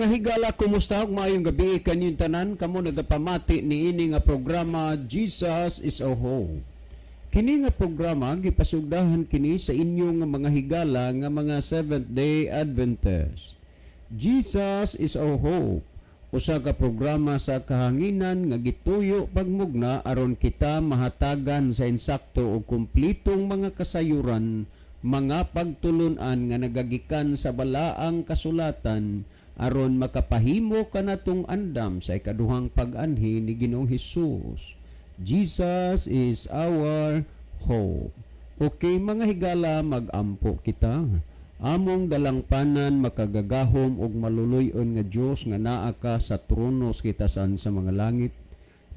Mga higala, kumusta ug maayong gabi kaninyong tanan kamo nagapamati niini nga programa, Jesus is a Hope. Kini nga programa gipasugdahan kini sa inyong nga mga higala nga mga Seventh Day Adventist. Jesus is a Hope. Usa ka programa sa kahanginan nga gituyo pagmugna aron kita mahatagan sa insakto ug kumplitong mga kasayuran, mga pagtulunan nga nagagikan sa balaang kasulatan aron makapahimo kanatong andam sa ikaduhang pag-anhi ni Ginoong Hesus. Jesus is our hope. Okay, mga higala, magampo kita. Among dalangpanan, makagagahom ug maluluy-on nga Dios nga naa ka sa trono sa kitasan sa mga langit.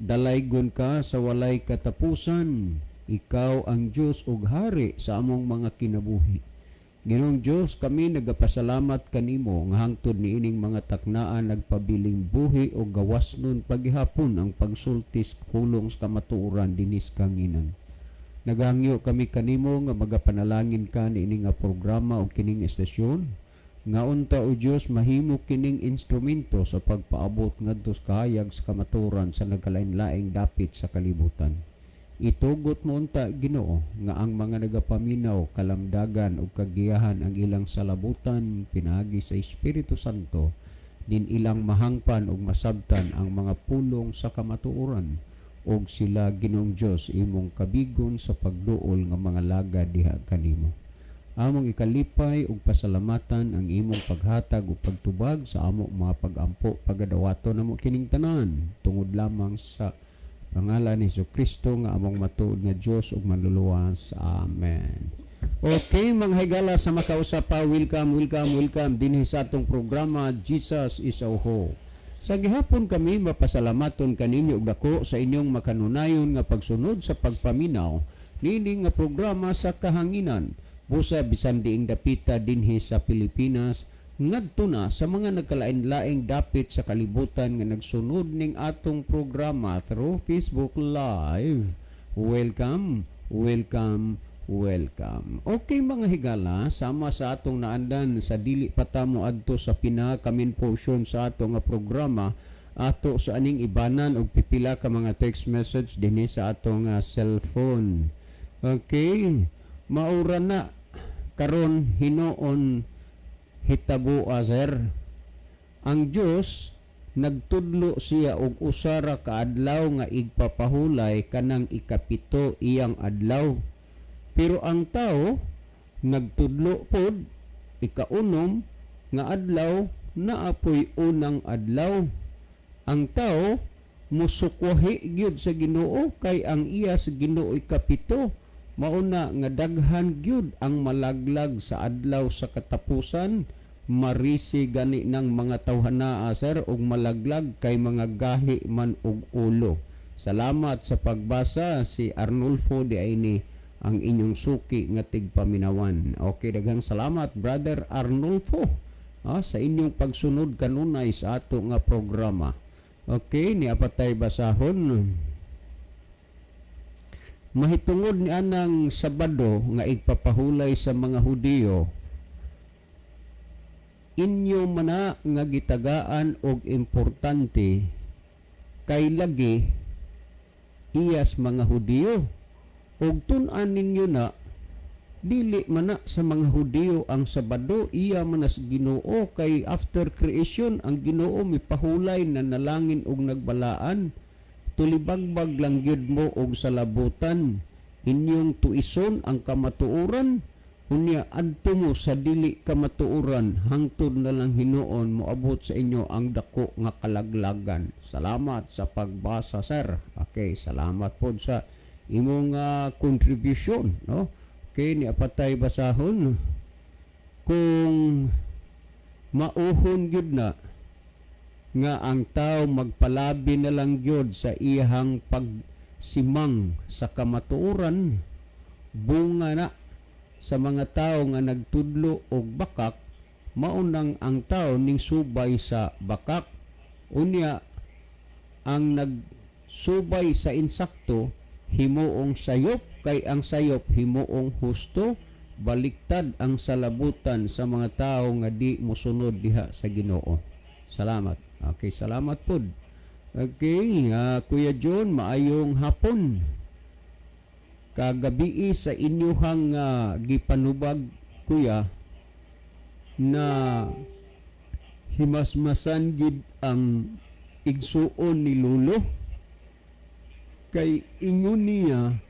Dalaygon ka sa walay katapusan. Ikaw ang Dios ug hari sa among mga kinabuhi. Ginoong Dios, kami nagapasalamat kanimo nga hangtod niining mga taknaan nagpabiling buhi o gawas nun paghihapon ang pagsultis pulong sa kamatuoran dinis kahanginan. Nagahangyo kami kanimo nga magapanalangin ka niini nga programa o kining estasyon nga unta, o Dios, mahimo kining instrumento sa pagpaabot ngadto sa kahayag sa kamatuoran sa nagkalain-laing dapit sa kalibutan. Itugot mo unta, Ginoo, nga ang mga nagapaminaw kalamdagan ug kagiyahan ang ilang salabutan pinaagi sa Espiritu Santo nin ilang mahangpan ug masabtan ang mga pulong sa kamatuoran ug sila, Ginoong Dios, imong kabigon sa pagduol nga mga laga diha kanimo. Among ikalipay ug pasalamatan ang imong paghatag ug pagtubag sa amo mga pagampo. Pagadawato namo kining tanan tungod lamang sa pangalan ni Hesus Kristo nga among matuod nga Dios ug manluluwas. Amen. Okay, mga higala sa makausa pa, welcome, welcome, welcome dinhi sa atong programa, Jesus is our Hope. Sa gihapon kami mapasalamaton kaninyo og dako sa inyong makanunayon nga pagsunod sa pagpaminaw niini nga programa sa kahanginan. Busa bisan diing dapita dinhi sa Pilipinas ngadto na sa mga nagkalain-laing dapit sa kalibutan nga nagsunod ning atong programa through Facebook Live. Welcome, welcome, welcome. Okay, mga higala, sama sa atong naandan sa dili pa ta moadto sa pinaka main portion sa ato nga programa, ato sa aning ibanan og pipila ka mga text message dinhi sa atong cellphone. Okay, maura na karon hinuon hitaboa, sir. Ang Dios nagtudlo siya og usa ra ka adlaw nga igpapahulay kanang ikapito iyang adlaw. Pero ang tao nagtudlo pod ikaunom nga adlaw naa poy unang adlaw. Ang tao musukwahi gyud sa Ginoo kay ang iya sa Ginoo ikapito. Mauna nga daghan gyud ang malaglag sa adlaw sa katapusan. Marisi gani ng mga tawhana, sir, og malaglag kay mga gahi man og ulo. Salamat sa pagbasa, si Arnulfo di ay ni ang inyong suki nga tigpaminawan. Okay, daghang salamat, Brother Arnulfo, sa inyong pagsunod kanunay sa ato nga programa. Okay, ni apatay basahon. Mahitungod ni anang Sabado nga igpapahulay sa mga Hudiyo, inyo mana nga gitagaan og importante kay lagi iyas mga Hudiyo og tun-an ninyo na dili mana sa mga Hudiyo ang Sabado, iya man sa Ginoo kay after creation ang Ginoo mipahulay na nalangin og nagbalaan. Tulibagbag lang gyud mo og salabutan. Inyong tuison ang kamatuoran, unya adto mo sa dili kamatuoran. Hangtod na lang hinuon moabot sa inyo ang dako nga kalaglagan. Salamat sa pagbasa, sir. Okay, salamat pod sa imong contribution, no? Okay, ni apatay basahon. Kung mauhon gyud na nga ang tao magpalabi na lang gyud sa iyahang pagsimang sa kamatuoran, bunga na sa mga tao nga nagtudlo og bakak, maunang ang tao ning subay sa bakak. Unya ang nagsubay sa insakto himuong sayop kay ang sayop himuong husto. Baliktad ang salabutan sa mga tao nga di mosunod diha sa Ginoo. Salamat. Okay, salamat pod. Okay, Kuya John, maayong hapon. Kagabii sa inyuhang gipanubag, kuya, na himasmasan gid ang igsuon ni Lolo kay ingon niya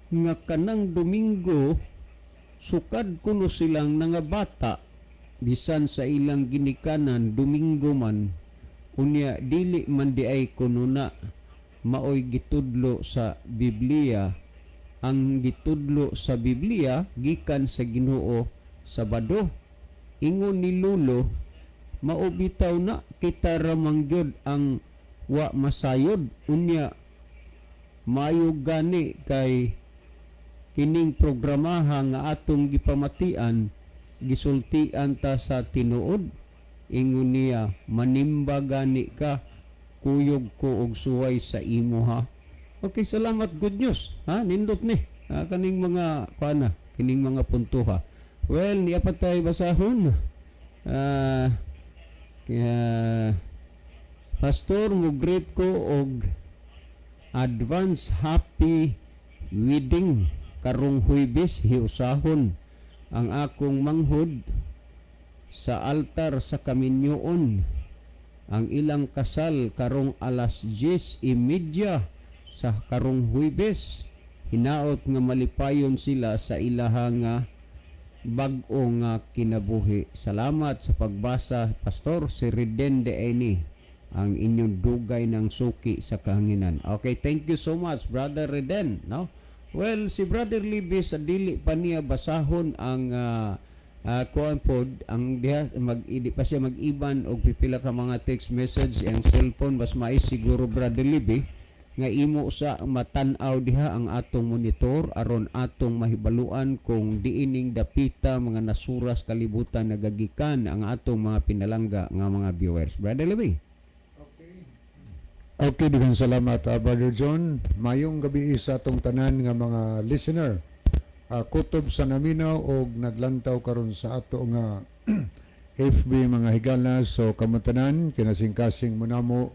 nga kanang Domingo sukad kuno silang nangabata, bisan sa ilang ginikanan Domingo man, unya dili man diay kuno na maoy gitudlo sa Biblia. Ang gitudlo sa Biblia gikan sa Ginoo, Sabado. Ingon ni Lolo, mao bitaw na, kita ra man gyud ang wa masayod. Unya mayo gani kay kining programaha nga atong gipamatian, gisultian ta sa tinuod. Ingon niya, manimba gani ka, kuyog ko og suway sa imo ha. Okay, salamat. Good news ha, nindot ni ha, kaning mga kuana, kining mga punto ha. Well, niya pa tayo basahon. Kaya Pastor, mo greet ko og advance happy wedding karong Huybes, hiusahon ang akong manghod sa altar sa kaminyoon. Ang ilang kasal karong alas 10:30 sa karong Huybes. Hinaot nga malipayon sila sa ilaha nga bag-o nga kinabuhi. Salamat sa pagbasa, Pastor. Si Reden de Eni, ang inyong dugay ng suki sa kahanginan. Okay, thank you so much, Brother Reden, no? Well, si Brother Libby, sa dili pa niya basahon ang kuan pod ang diha, mag idi pa siya mag-iban og pipila ka mga text message ang cellphone, mas mais siguro, Brother Libby, nga imo sa matan-aw diha ang atong monitor aron atong mahibaluan kung diining dapita mga nasuras kalibutan nagagikan ang atong mga pinalangga nga mga viewers. Brother Libby. Okay, daghang salamat, Brother John. Mayong gabi sa atong tanan nga mga listener. Kutob sa naminaw og naglantaw karon sa ato nga FB, mga higala. So kamo tanan, kinasingkasing mo namo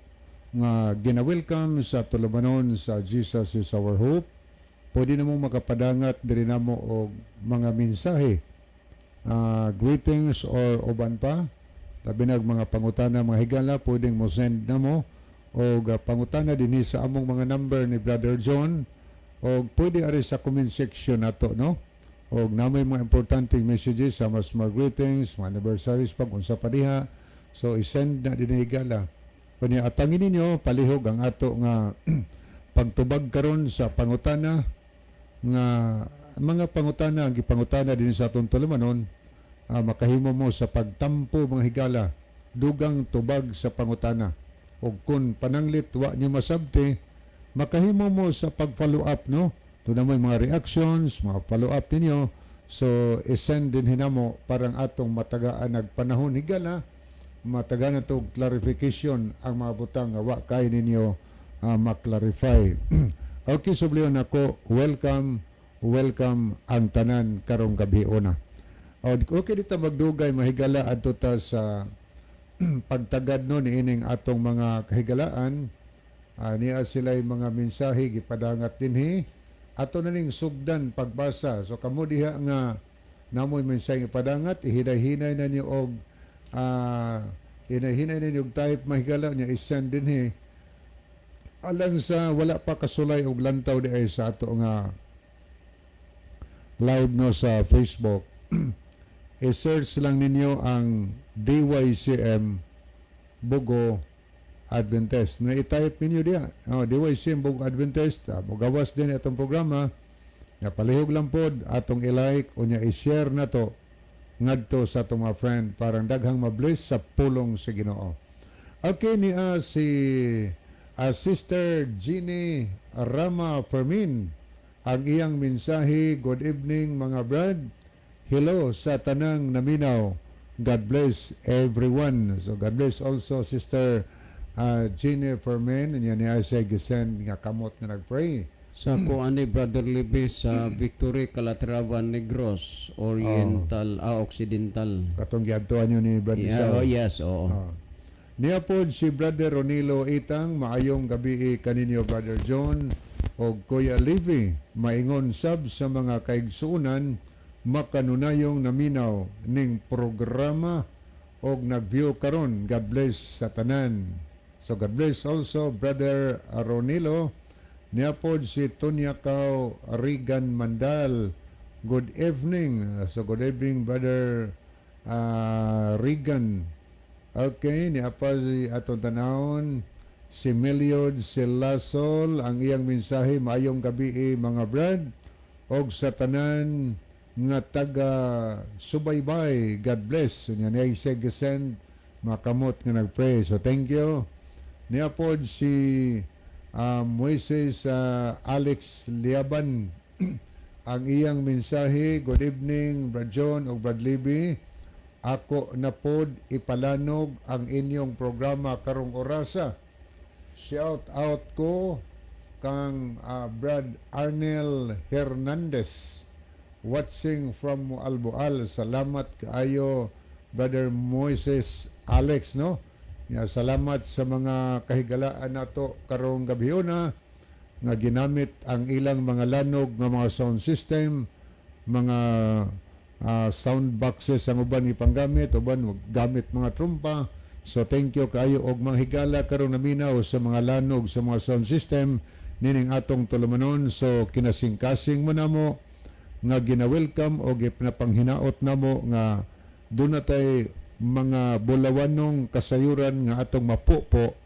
nga gina-welcome sa tulumanon sa Jesus Is Our Hope. Pwede na mo makapadangat diri namo og mga mensahe, greetings or uban pa. Labi nag mga pangutana, mga higala, pwedeng mo send namo og pangutana dinhi sa among mga number ni Brother John og pwede ari sa comment section nato, no? Og namay mga importanteng messages sa mas mga greetings, mga anniversaries, pag unsa pa diha, so i-send na dinhi, higala. Kunya atangin ninyo palihog ang ato nga pagtubag karon sa pangutana nga mga pangutana ang gipangutana din sa atong tulumanon. Makahimo mo sa pagtampo, mga higala, dugang tubag sa pangutana, ug kung pananglit wa niyo masabti, makahimo mo sa pag-follow up, no? Doon na mga reactions, mga follow up ninyo, so i-send din hinamo parang atong matagaan nagpanahon, higala, matagaan na to clarification ang mga butang nga wa kay ninyo ma-clarify. Okay, subliyon ako, welcome, welcome ang tanan karong gabi una. Okay, dito magdugay, mahigala, adto ta sa pagtagad, no, niining atong mga kahigalaan. Niya sila mga mensahe gipadangat dinhi, ato na ning sugdan pagbasa. So kamo diha nga namoy mensahe gipadangat, ihinay-hinay na niyo og hinay-hinay ninyo og type, mahigala, niya i-send dinhi alang sa wala pa kasulay og lantaw di ay sa ato nga live, no, sa Facebook. I-search lang ninyo ang DYCM Bogo Adventist. Na i-type ninyo diya. Oh, DYCM Bogo Adventist. Mogawas din atong programa. Nga palihog lang pod atong i-like o nya i-share na to ngadto sa atong mga friend parang daghang mabless sa pulong sa Ginoo. Okay, ni si Sister Jeannie Rama Fermin, ang iyang mensahe, "Good evening, mga brad. Hello sa tanang naminaw. God bless everyone." So God bless also, Sister Jeannie Fermin. Niya niya siya gisend nga kamot nga nagpray. Sa kuan ni Brother Libby sa Victory, Calatrava, Negros Oriental, Occidental. Katong giadtuan niyo ni Brad Yeah, Isao. oh, yes, oo. Ah. Niya pod si Brother Ronilo Itang, maayong gabi kaninyo, Brother John og Kuya Levi, maingon sab sa mga kaigsuonan makanunayong naminaw ning programa og nag-view karon. God bless sa tanan. So God bless also, Brother Ronilo. Niya pod si Tonya Cao Regan Mandal. Good evening. So good evening, Brother Regan. Okay, niya pa si atong tanawon si Meliod Silasol, ang iyang mensahe, maayong gabi mga brad og sa tanan nga taga subaybay, God bless. Nya niya siya send mga kamot nga nagpray. So thank you. Niya pod si Moises Alex Liaban, ang iyang mensahe, good evening, Brad John ug Brad Libby, ako na pod ipalanog ang inyong programa karong orasa. Shout out ko kang Brad Arnel Hernandez watching from Alboal. Salamat kaayo, Brother Moises Alex, no? Ya, salamat sa mga kahigalaan nato karong gabhiona nga ginamit ang ilang mga lanog nga mga sound system, mga sound boxes ang uban ipanggamit, uban gamit mga trumpa. So thank you kaayo og mga higala karon naminaw sa mga lanog sa mga sound system nining atong tulumanon. So kinasingkasing mo namo nga gina-welcome o ginapanghinaot namo nga doon na tay mga bulawanong kasayuran nga atong mapupo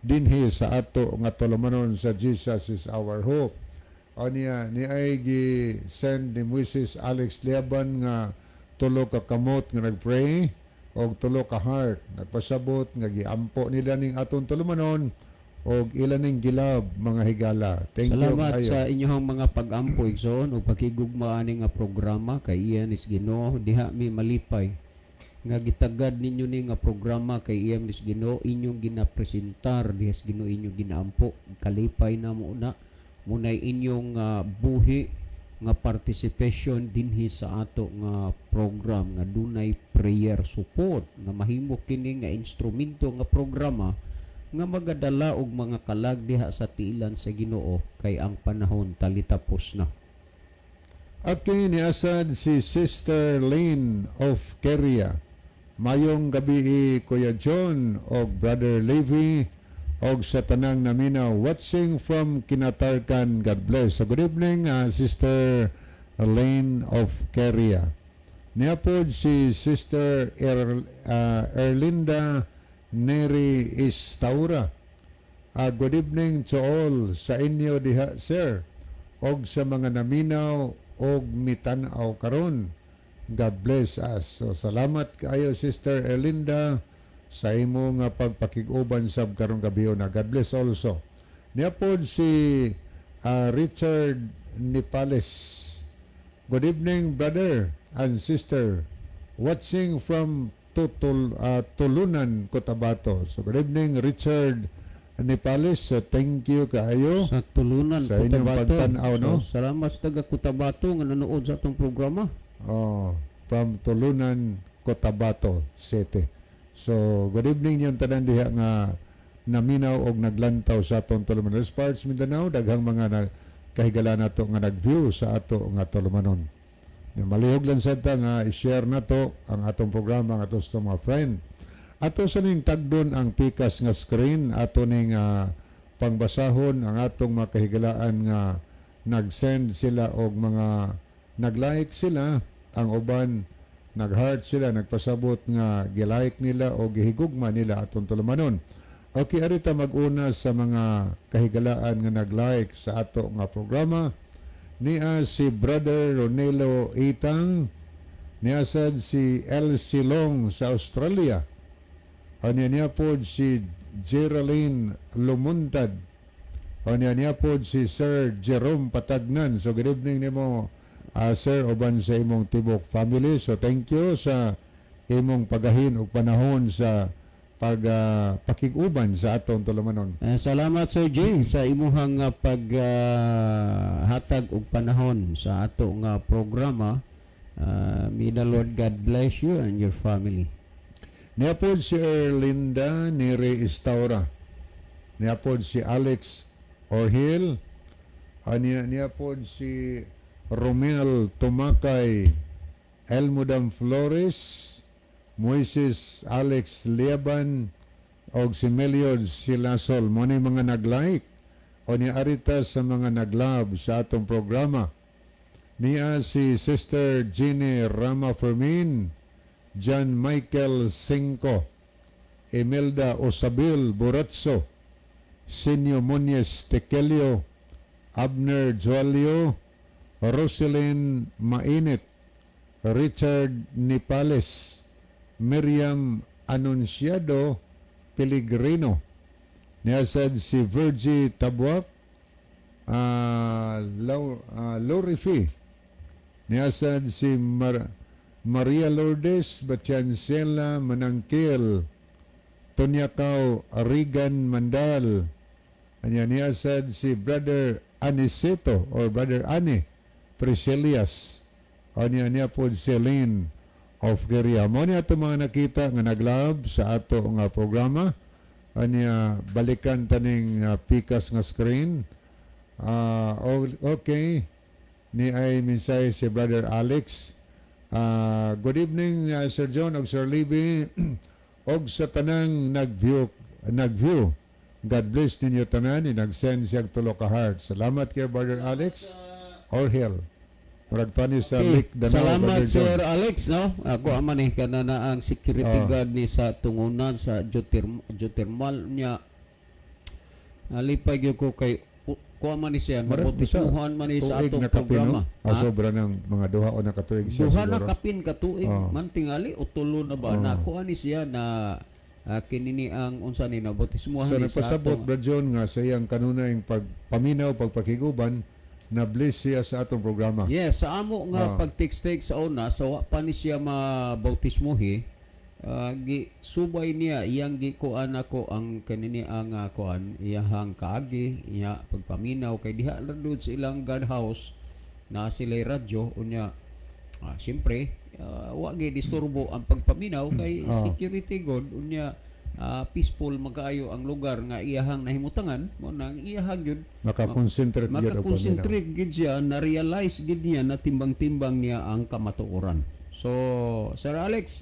dinhi sa ato nga tulumanon sa Jesus Is Our Hope. O niya ni ay gi send ni Moises Alex Liaban nga tulo ka kamot nga nagpray og tulo ka heart, nagpasabot nga giampo nila ning atong tulumanon og ila ning gilab, mga higala. Thank you Salamat kaayo. Sa inyong mga pag-ampo, igsoon, ug pakigugma ani nga programa kay iyan is Ginoo diha mi malipay nga gitagad ninyo ni nga programa kay iyan is Ginoo inyong ginapresentar diha sa Ginoo inyong ginaampo. Kalipay na mo na munay inyong buhi nga participation dinhi sa ato nga program nga dunay prayer support nga mahimo kini nga instrumento nga programa nga magadala og mga kalag diha sa tiilan sa Ginoo kay ang panahon talitapos na. At kini ni asad si Sister Lynn of Keria. Mayong gabi, Kuya John og Brother Levi og sa tanang naminaw watching from Kinatarkan. God bless. So good evening, Sister Lynn of Keria. Niya pod si Sister Erlinda Neri Istaura. Good evening to all sa inyo diha, sir, og sa mga naminaw og mitan-aw karon. God bless us. So salamat kaayo, Sister Erlinda, sa imo nga pagpakig-uban sab karong gabi na. God bless also. Niya pod si Richard Nipales. Good evening, brother and sister. Watching from Tulunan, Cotabato. So good evening, Richard Nipales. So thank you kaayo Sa Tulunan, sa inyong Cotabato. pagtan-aw, no? So, salamat sa taga Cotabato nga nanood sa atong programa. Oh, from Tulunan, Cotabato City. So, good evening niyong tanan diha nga naminaw og naglantaw sa atong tulumanon. Parts Mindanao, daghang mga na, kahigala nato nga nag-view sa ato nga tulumanon. Ya, malihog lang sad ta nga i-share nato ang atong programa nga ato sa mga friend. Ato sa ning tagdon ang pikas nga screen, ato ning pangbasahon ang atong mga kahigalaan nga nag-send sila og mga nag-like sila, ang uban nag-heart sila, nagpasabot nga gi-like nila o gihigugma nila atong tulumanon. Okay, arita mag-una sa mga kahigalaan nga nag-like sa ato nga programa. Niya si Brother Ronelo Itang, niya sad si Elsie Long sa Australia. O niya niya po si Geraldine Lumuntad. O niya niya po si Sir Jerome Patagnan. So good evening nimo, sir, uban sa imong tibok family. So thank you sa imong pagahin og panahon sa pag pakig-uban sa atong tulumanon. Salamat, Sir Jay, sa imuhang paghatag og panahon sa ato nga programa. May the Lord God bless you and your family. Niya pod si Erlinda Nere Istaura. Niya pod si Alex Orhil. Niya pod si Romel Tumakay, Elmudam Flores, Moises Alex Liaban, og si Meliod Silasol. Mo ni mga nag-like o ni arita sa mga nag-love sa atong programa. Niya si Sister Jeannie Rama Fermin, John Michael Cinco, Imelda Osabil Buratso, Sinyo Muñez Tekelio, Abner Joalio, Roselyn Mainit, Richard Nipales, Miriam Anunciado Peligrino. Niya sad si Virgie Tabuak, Lorifi. Niya sad si Maria Lourdes Batiancela Manangkil, Tonyakaw Regan Mandal. Anya niya sad si Brother Aniceto or Brother Ani Priscillas. Anya niya po si Celine of Geria. Mo niya ato mga nakita nga nag-love sa ato nga programa. Anya balikan taning pikas nga screen. Okay. Ni ay mensahe si Brother Alex. Good evening, Sir John og Sir Libby og sa tanang nag-view. God bless ninyo tanan. Nag-send siya tulo ka heart. Salamat kay Brother Alex Orhel. Murag tani sa Okay. Lake Danao, Salamat, Brother John. Sir Alex, no? Ako ama ni kana na ang security guard ni sa tungunan sa geothermal niya. Alipay gyud ko kay kuha man ni siya, Murag mabautismuhan man ni sa tuig atong na kapin, programa. no? Ah, Ha? sobra ng mga 2 o nakatuig siya 2 na siguro. kapin ka tuig man tingali o tulo na ba na kuha ni siya na kinini ang unsa ni nabautismuhan So ni sa nagpasabot, atong Brad John, nga sa iyang kanunayng pagpaminaw, pagpakiguban, na bless siya sa atong programa. Yes, sa amo nga pag-text sa una, sa wa pa ni siya mabautismohi, gi subay niya iyang gikuan ako ang kanini ang kuan iyahang kaagi iya pagpaminaw kay diha ra dud sa ilang guard house na sila radyo. Unya siyempre wa gi disturbo ang pagpaminaw kay security god. Unya peaceful magkaayo ang lugar nga iyahang nahimutangan mo nang iyahang gyud Makakonsentrate gyud og paminaw. makakonsentrate gid siya, na-realize gid niya na timbang-timbang niya ang kamatuoran. So, Sir Alex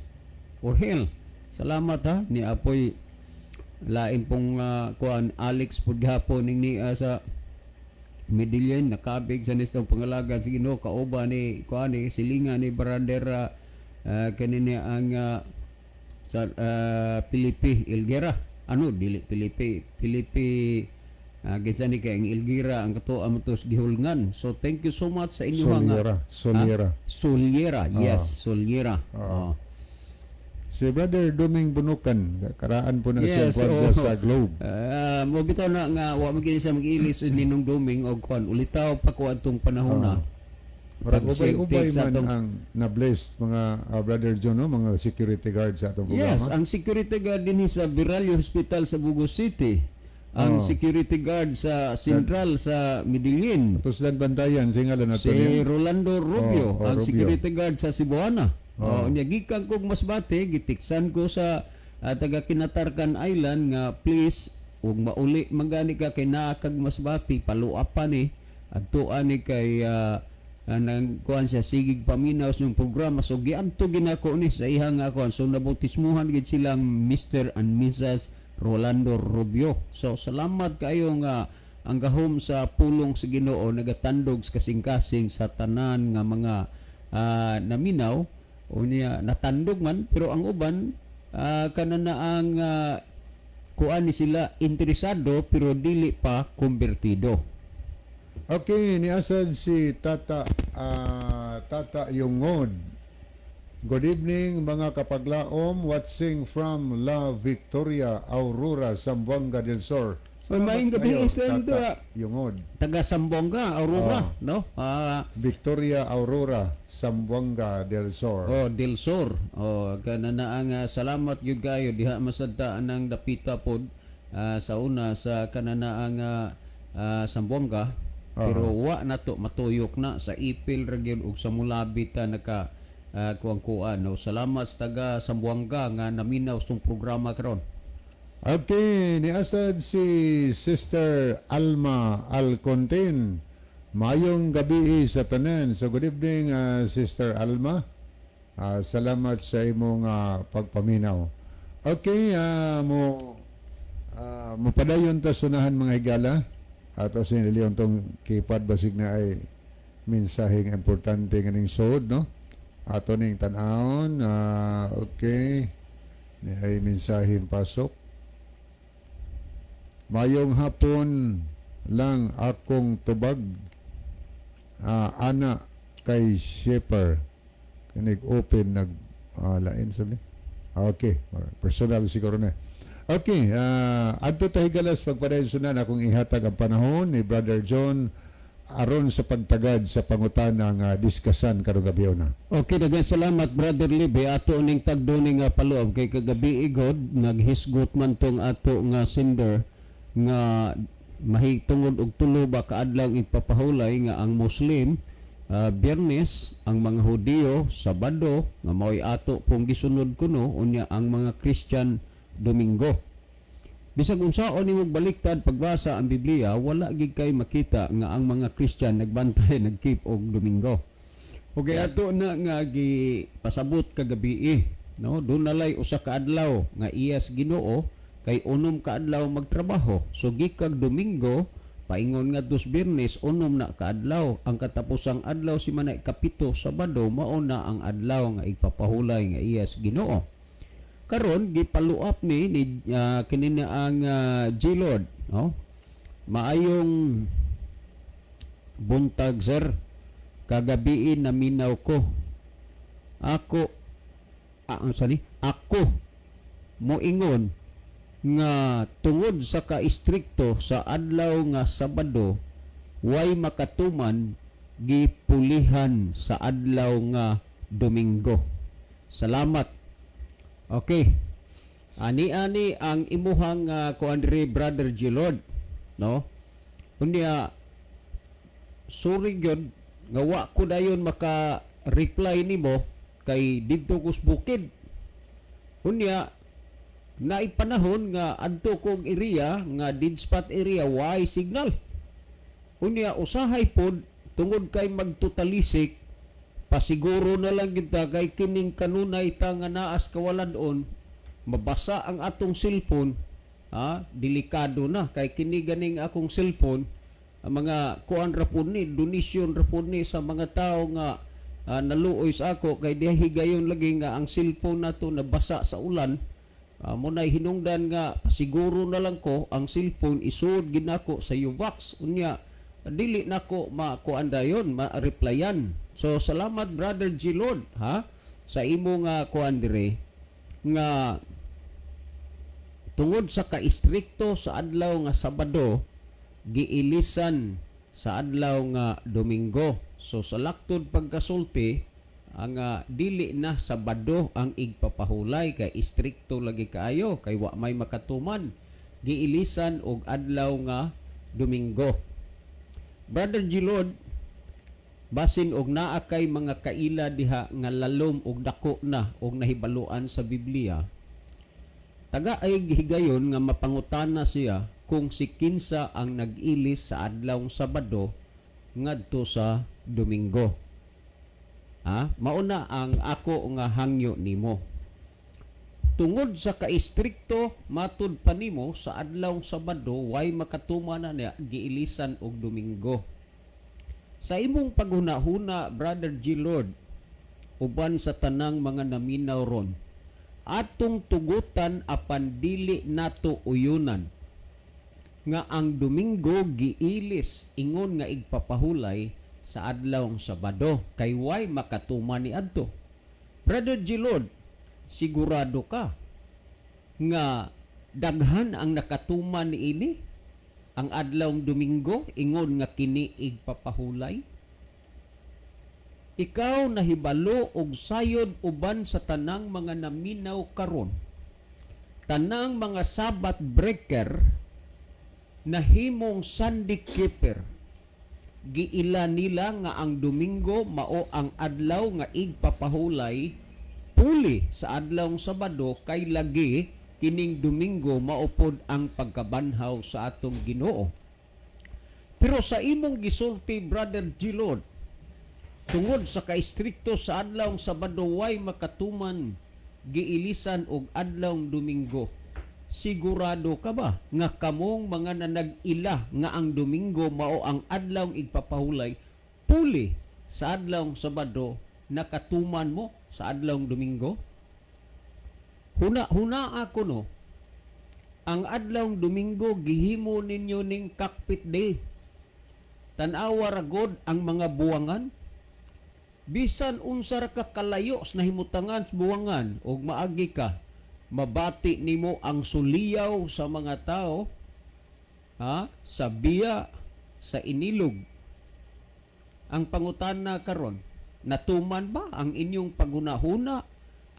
Orhel, salamat ha. Ni apoy lain pong kuan Alex pud gihapon ning niya sa Medellin nakabig sa nistong pangalagan sa Ginoo kauban ni kuan ni silingan ni brother kanini ang sa Pilipi Ilguera, ano, dili Pilipi, Pilipi kinsa ni kay ang Ilgira ang kato amo to sa gihulngan. So thank you so much sa inyo nga Soliera, Soliera. Soliera, yes, Soliera. Oh. Si Brother Duming Bunukan, karaan po na siya Yes, kwan oo. sa Globe. Mo bitaw na nga wa man gini siya mag-ilis ni Ninong Duming og kuan ulitaw pa ko adtong panahon na. Murag Pag ubay-ubay sa man atong- ang na-blessed mga Brother John, no? Mga security guard sa atong programa. Yes, ang security guard dinhi sa Viralio Hospital sa Bugo City. Ang security guard sa Central sa Medellin. Tuslan Bantayan, singalan na Si niya. Rolando Rubio, Oh, ang Rubio. security guard sa Cebuana. Oh, unya gikan kog Masbate, gitiksan ko sa taga Kinatarkan Island nga please ug mauli magani ka kay naa kag Masbate, paluapan ni adtuan ni kay nang kuan siya sigig paminaw sa yung programa. So gianto ginako ni sa ihang nga kuan. So nabautismuhan gid silang Mr. and Mrs. Rolando Rubio. So salamat kayo nga ang gahom sa pulong sa Ginoo nagatandog sa kasing-kasing sa tanan nga mga naminaw. Unya natandog man pero ang uban kana na ang kuan ni sila interesado pero dili pa konbertido. Okay, niasad si Tata Yungod. Good evening, mga kapaglaom watching from La Victoria, Aurora, Zamboanga del Sur. Uy, maayong gabi, kayo, Sir Tata Dura. Yungod. Taga Zamboanga, Aurora, no? Victoria, Aurora, Zamboanga del Sur. Oh, Del Sur. Oh, kana na ang salamat gyud kayo diha masadta anang dapita pod sa una sa kanana ang Zamboanga. Pero wa na to matuyok na sa Ipil ra gyud ug sa Mulabi ta naka Kuang-kuan, no? Salamat sa taga Sambuanga nga naminaw sa programa karon. Okay, niasad si Sister Alma Alcontin. Mayong gabi sa tanan. So good evening, Sister Alma. Salamat sa imong pagpaminaw. Okay, mo mopadayon ta sunahan, mga higala. Ato si Leon tong keypad, basig na ay mensaheng importante nganing sod, no? Ato ning tan-awon. Okay. Ni ay mensaheng pasok. Mayong hapon lang akong tubag, ana kay Shepard kanig open nag lain sabi. Okay, personal siguro na. Okay, adto ta, higalas, pagpadayon sunan akong ihatag ang panahon ni Brother John aron sa pagtagad sa pangutana nga diskasan karong gabi na. Okay, daghang salamat, Brother Libe. Ato ning tagdo ning paloob kay kagabi igod naghisgot man tong ato nga sender nga mahitungod og 3 ba ka adlaw ipapahulay nga ang Muslim Biyernes, ang mga Hudiyo Sabado nga mao'y ato pong gisunod kuno, unya ang mga Christian Domingo. Bisag unsaon nimo baliktad pagbasa ang Biblia, wala gid kay makita nga ang mga Christian nagbantay, nagkeep og Domingo. Okay, ato na nga gi pasabot kagabi eh, no? Dunalay usa ka adlaw nga iyas Ginoo kay 6 ka adlaw magtrabaho. So gikag Domingo paingon nga dos Biyernes, 6 na ka adlaw. Ang katapusang adlaw si manay kapito, Sabado, mao na ang adlaw nga ipapahulay nga iyas Ginoo. Karon gipaluap ni kini na ang G Lord, no? Maayong buntag, sir. Kagabii naminaw ko. Ako sorry, ako moingon nga tungod sa ka-istrikto sa adlaw nga Sabado, way makatuman, gipulihan sa adlaw nga Domingo. Salamat. Okay. Ani-ani ang imuhang kuan diri, Brother Gilord, no? Unya sorry gyud nga wa ko dayon maka reply nimo kay didto ko sa bukid. Unya naipanahon nga adto kog area nga dead spot area, way signal. Unya usahay pod tungod kay magtutalisik, pasiguro na lang kita kay kining kanunay ta nga naas kawaladon, mabasa ang atong cellphone, ha, delikado na kay kini ganing akong cellphone, ang mga kuan ra pud ni, donation ra pud ni sa mga tao nga naluoy sa ako kay diha higayon lagi nga ang cellphone nato nabasa sa ulan. Mo nay hinungdan nga siguro na lang ko ang cellphone isuod ginako sa UVAX, unya dili nako makuan dayon, ma-replyan. So salamat, Brother G Lord, ha, sa imo nga kuan dire nga tungod sa ka-istrikto sa adlaw nga Sabado, giilisan sa adlaw nga Domingo. So sa laktod pagkasulti ang dili na Sabado ang igpapahulay kay istrikto lagi kaayo kay wa may makatuman, giilisan og adlaw nga Domingo. Brother Gilod, basin og naa kay mga kaila diha nga lalom og dako na og nahibaluan sa Biblia, taga ay higayon nga mapangutana siya kung si kinsa ang nag-ilis sa adlawng Sabado ngadto sa Domingo. Ha? Mauna ang ako nga hangyo nimo. Tungod sa kaistrikto matud pa nimo sa adlawng Sabado, way makatuma na niya, giilisan og Domingo. Sa imong paghuna-huna, Brother G. Lord, uban sa tanang mga naminaw ron, atong tugutan apan dili nato uyunan nga ang Domingo giilis ingon nga igpapahulay sa adlawng Sabado kay way makatuma ni adto. Brother G. Lord, sigurado ka nga daghan ang nakatuman niini ang adlawng Domingo ingon nga kini igpapahulay? Ikaw nahibalo og sayod uban sa tanang mga naminaw karon. Tanang mga Sabbath breaker nahimong Sunday keeper. Giila nila nga ang Domingo mao ang adlaw nga igpapahulay puli sa adlawng Sabado, kay lagi kining Domingo mao pod ang pagkabanhaw sa atong Ginoo. Pero sa imong gisulti, Brother Gilord, tungod sa kaestrikto sa adlawng Sabado, way makatuman, giilisan og adlawng Domingo. Sigurado ka ba nga kamong mga nanag-ila nga ang Domingo mao ang adlawng igpapahulay puli sa adlawng Sabado, nakatuman mo sa adlawng Domingo? Huna huna ako, no, ang adlawng Domingo gihimo ninyo ning cockpit day. Tan-awa ra god ang mga buwangan. Bisan unsa ra ka kalayo sa nahimutangan sa buwangan og maagi ka, mabati nimo ang suliyaw sa mga tao, ha, sa biya, sa inilog. Ang pangutana karon, natuman ba ang inyong paghunahuna,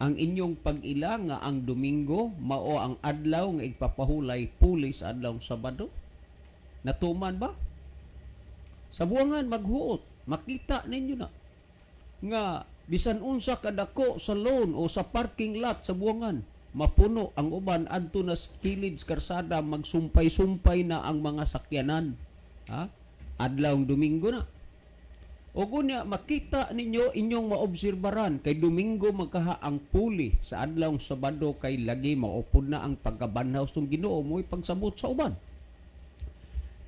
ang inyong pag-ila nga ang Domingo mao ang adlaw nga igpapahulay puli sa adlawng Sabado? Natuman ba? Sa buwangan maghuot, makita ninyo na nga bisan unsa kadako sa lawn o sa parking lot sa buwangan, mapuno ang uban adto na sa kilid sa karsada, magsumpay-sumpay na ang mga sakyanan. Ha? Adlawng Domingo na. O unya makita ninyo, inyong maobserbaran kay Domingo magkaha ang puli sa adlawng Sabado, kay lagi mao pod na ang pagkabanhaw sa Ginoo, mo'y pagsabot sa uban.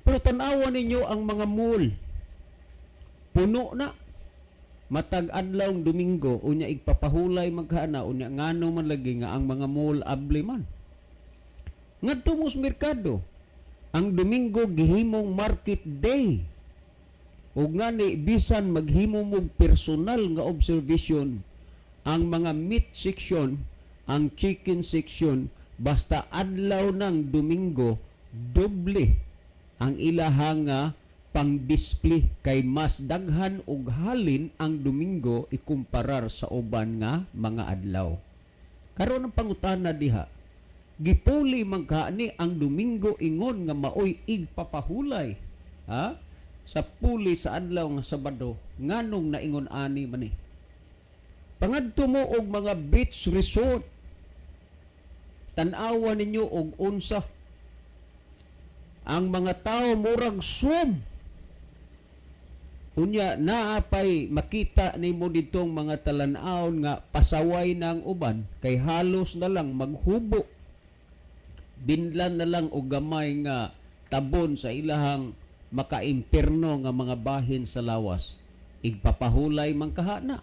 Pero tan-awa ninyo ang mga mall. Puno na. Matag adlawng Domingo, unya igpapahulay magkaana, unya ngano man lagi nga ang mga mall abli man? Ngadto mo sa merkado, ang Domingo gihimong market day. Ug ngani bisan maghimo mog personal nga observation, ang mga meat section, ang chicken section, basta adlaw ng Domingo, doble ang ilahang nga pang-display kay mas daghan og halin ang Domingo ikumparar sa uban nga mga adlaw. Karon, ang pangutana diha, gipuli man kaani ang Domingo ingon nga maoy igpapahulay, ha, sa puli sa adlaw nga Sabado, nganong naingon ani man ni? Pangadto mo og mga beach resort. Tan-awa ninyo og unsa ang mga tao, murag sum. Unya naapay makita nimo ditong mga talan-awon nga pasaway ng uban kay halos na lang maghubo. Binlan na lang og gamay nga tabon sa ilahang makaimpirno nga mga bahin sa lawas. Igpapahulay man kahana.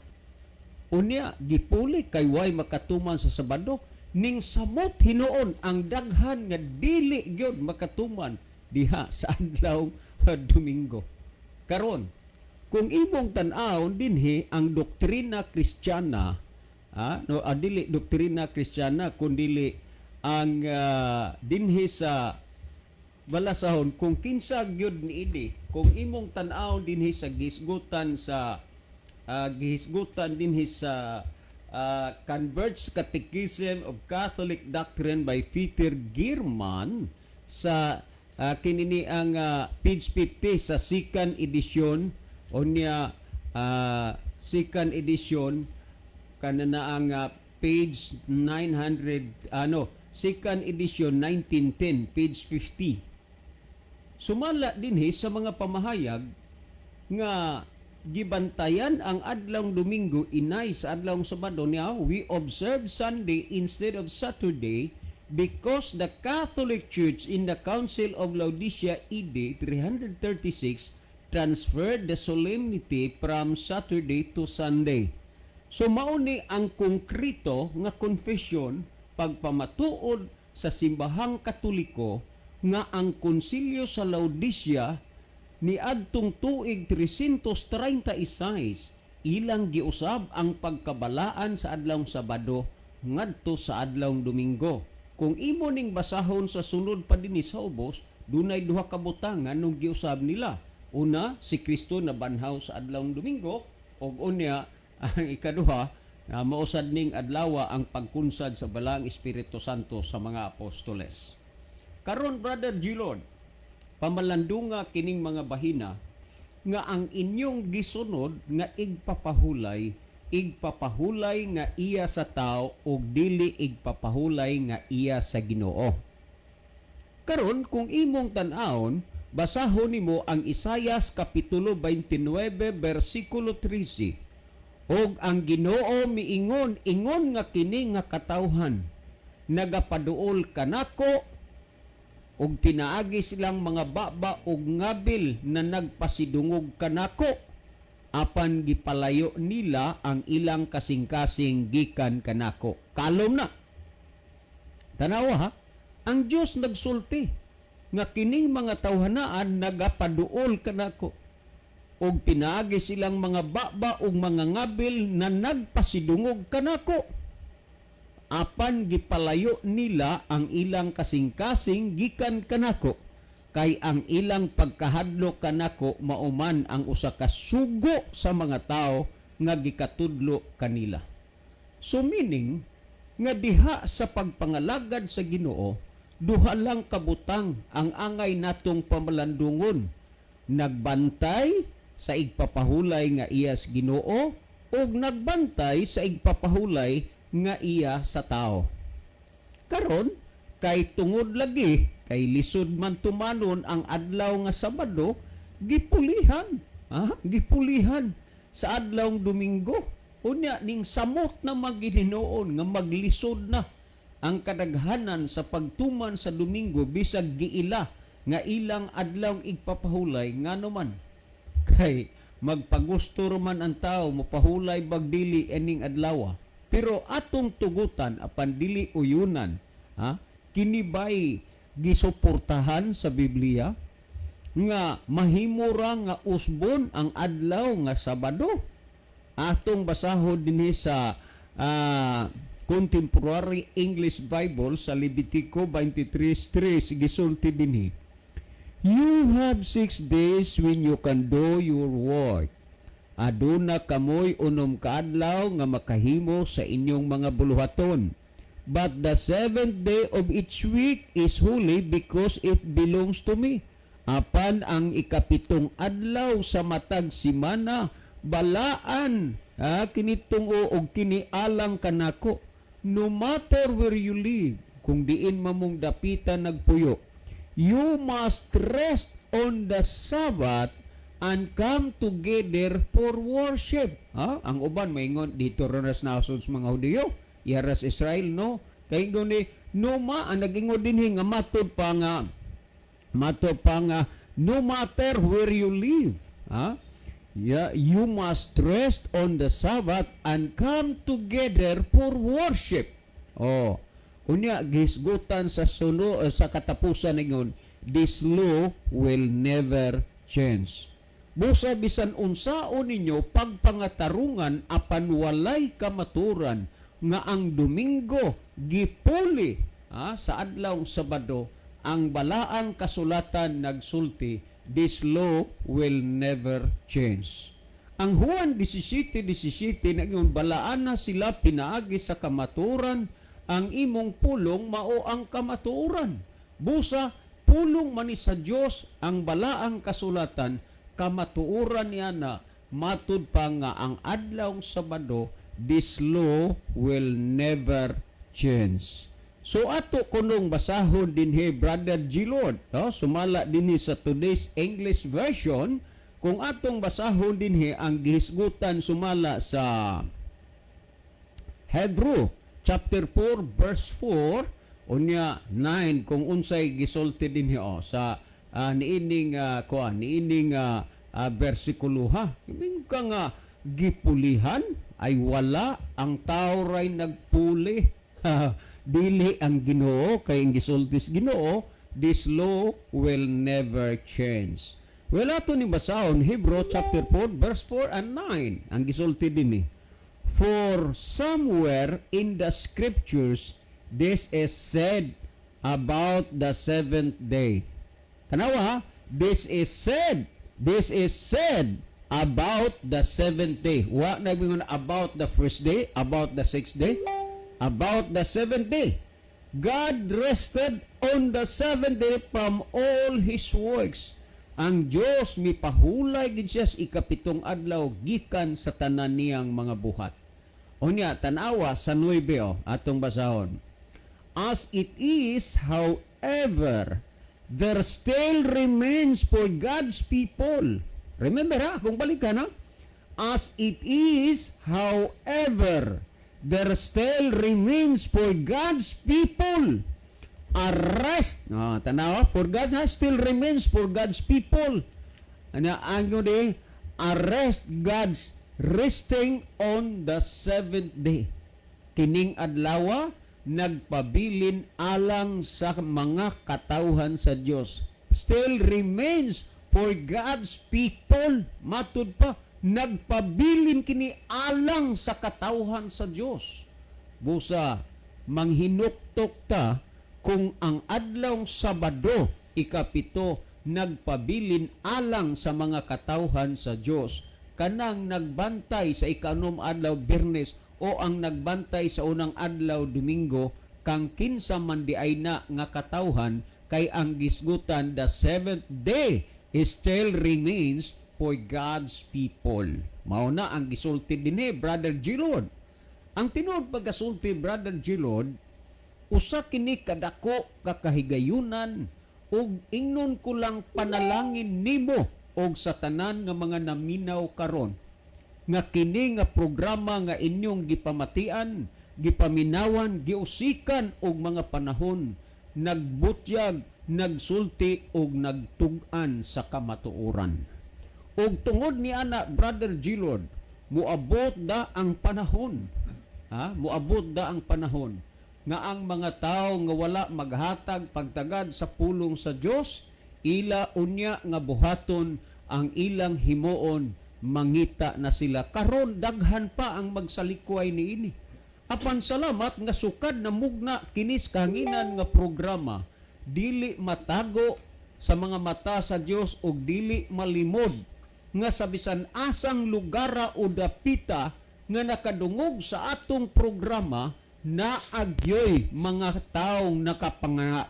Unya gipuli kay way makatuman sa Sabado, ning samot hinuon ang daghan nga dili gyud makatuman diha sa adlaw Domingo. Karon, kung imong tan-awon dinhi ang doktrina Kristiyana, no, dili doktrina Kristiyana kundili ang dinhi sa balasahon kung kinsa gyud niini, kung imong tan-awon dinhi sa gihisgutan dinhi sa Converts Catechism of Catholic Doctrine by Peter Giermann sa kinini ang page 50 sa second edition. Unya second edition kanana ang page 900, ano, second edition 1910, page 50. Sumala dinhi sa mga pamahayag nga gibantayan ang adlawng Domingo inay sa adlawng Sabado niya, "We observe Sunday instead of Saturday because the Catholic Church in the Council of Laodicea AD 336 transferred the solemnity from Saturday to Sunday." So mao ni ang konkreto nga confession, pagpamatuod sa Simbahang Katoliko nga ang konsilyo sa Laodicea niadtong tuig 336 ilang giusab ang pagkabalaan sa adlawng Sabado ngadto sa adlawng Domingo. Kung imo ning basahon sa sunod pa dinhi sa ubos, dunay duha ka butang nganong giusab nila. Una, si Kristo nabanhaw sa adlawng Domingo, ug unya ang ikaduha na mausad ning adlawa ang pagkunsad sa Balaang Espiritu Santo sa mga apostoles. Karon, Brother Gilord, pamalandunga kining mga bahina. nga ang inyong gisunod nga igpapahulay, igpapahulay nga iya sa tao ug dili igpapahulay nga iya sa Ginoo. Karon, kung imong tan-awon, basahon nimo ang Isayas kapitulo 29 bersikulo 13. "Og ang Ginoo miingon, ingon nga kini nga katawhan nagapaduol kanako og pinaagi silang mga baba og ngabil na nagpasidungog kanako, apan gipalayo nila ang ilang kasing-kasing gikan kanako." Kalom na. Tanawa ha, ang Dios nagsulti nga kining mga tawhanaan nagapaduol kanako og pinaagi silang mga baba og mga ngabil na nagpasidungog kanako, apan gipalayo nila ang ilang kasing-kasing gikan kanako, kay ang ilang pagkahadlok kanako mauman ang usa ka sugo sa mga tao nga gikatudlo kanila. So meaning nga diha sa pagpangalagad sa Ginoo, duha lang kabutang ang angay natong pamalandungon: nagbantay sa igpapahulay nga iya sa Ginoo ug nagbantay sa igpapahulay nga iya sa tao. Karon, kay tungod lagi kay lisod man tumanon ang adlaw nga Sabado, gipulihan, ha? Gipulihan sa adlaw Domingo. Unya ning samot na magihinoon nga maglisod na ang kadaghanan sa pagtuman sa Domingo bisag giila nga ilang adlaw igpapahulay. Ngano man? Kay magpagusto man ang tao, mopahulay bag dili ining adlaw. Pero atong tugutan apan dili uyunan, ha? Kini bay gisuportahan sa Biblia nga mahimo ra nga usbon ang adlaw nga Sabado? Atong basahon dinhi sa Contemporary English Bible sa Levitico 23:3. Gisulti dinhi, "You have 6 days when you can do your work." Aduna kamoy 6 ka adlaw nga makahimo sa inyong mga buluhaton. "But the seventh day of each week is holy because it belongs to me." Apan ang ikapitong adlaw sa matag simana balaan ha, kini tungo og kini alang kanako. "No matter where you live," kung diin mamong dapitan nagpuyo, "you must rest on the Sabbath and come together for worship." Ha? Ang uban maingon dito ra sa nasod sa mga Hudiyo, iyaras Israel, no. Kay ingon ni no ma ang nagingon dinhi nga matud pa nga no matter where you live, ha? Yeah, you must rest on the Sabbath and come together for worship. Oh, unya gisgutan sa suno sa katapusan ningon, "This law will never change." Busa bisan unsaon ninyo pagpangatarungan apan walay kamaturan nga ang Domingo gipuli, ha, sa adlaw Sabado, ang balaang kasulatan nagsulti, this law will never change. Ang Juan 17:17 nagyong balaan na sila pinaagi sa kamaturan, ang imong pulong mao ang kamatuoran. Busa pulong man ni sa Dios ang balaang kasulatan, kamatuoran niya na matud pa nga ang adlaw Sabado, this law will never change. So ato kunong basahon dinhi, Brother G. Lord, no? Sumala dinhi sa Today's English Version, kung atong basahon dinhi ang gihisgutan sumala sa Hebrew chapter 4 verse 4 unya 9, kung unsay gisulti dinhi, oh, sa niining kuan, niining bersikulo, ha. Ingon ka nga gipulihan ay wala, ang tao ray nagpuli, dili ang Ginoo, kay ang gisulti sa Ginoo, this law will never change. Well, ato ni basahon Hebrew chapter 4 verse 4 and 9. Ang gisulti dinhi, "For somewhere in the scriptures this is said about the seventh day." Tanawa ha, this is said about the seventh day. Wa na about the first day, about the sixth day, about the seventh day. "God rested on the seventh day from all his works." Ang Dios mipahulay gid siya sa ikapitong adlaw gikan sa tanan niyang mga buhat. Unya, tanawa sa 9 oh, atong basahon. As it is, however, there still remains for God's people. Remember ha, kung balikan ha. As it is, however, there still remains for God's people a rest. Ah, tanawa, for God ha, still remains for God's people. Ano ang di? A rest, God's resting on the seventh day. Kining adlawa nagpabilin alang sa mga katawhan sa Dios. Still remains for God's people. Matud pa, nagpabilin kini alang sa katawhan sa Dios. Busa, manghinuktok ta kung ang adlawng Sabado, 7, nagpabilin alang sa mga katawhan sa Dios. Kanang nagbantay sa 6 adlaw, Biyernes, o ang nagbantay sa unang adlaw, Domingo, kang kinsa man di ay na nga katawhan, kay ang gisgutan, the seventh day is still remains for God's people. Mao na ang gisulti dinhi, Brother Gilord. Ang tinuod pagkasulti, Brother Gilord, usa kini kadako kakahigayunan ug ingnon ko lang panalangin nimo og sa tanan nga mga naminaw karon nga kini nga programa nga inyong gipamatian, gipaminawan, giusikan og mga panahon, nagbutyag, nagsulti og nagtug-an sa kamatuoran. Og tungod ni ana, Brother Gilord, muabot da ang panahon. Ha? Muabot da ang panahon nga ang mga tao nga wala maghatag pagtagad sa pulong sa Dios, ila unya nga buhaton ang ilang himuon, mangita na sila. Karon daghan pa ang magsalikway niini. Apan salamat nga sukad na mugna kinis kahanginan nga programa, dili matago sa mga mata sa Dios ug dili malimod nga sa bisan asang lugara o dapita nga nakadungog sa atong programa, naagyoy mga taong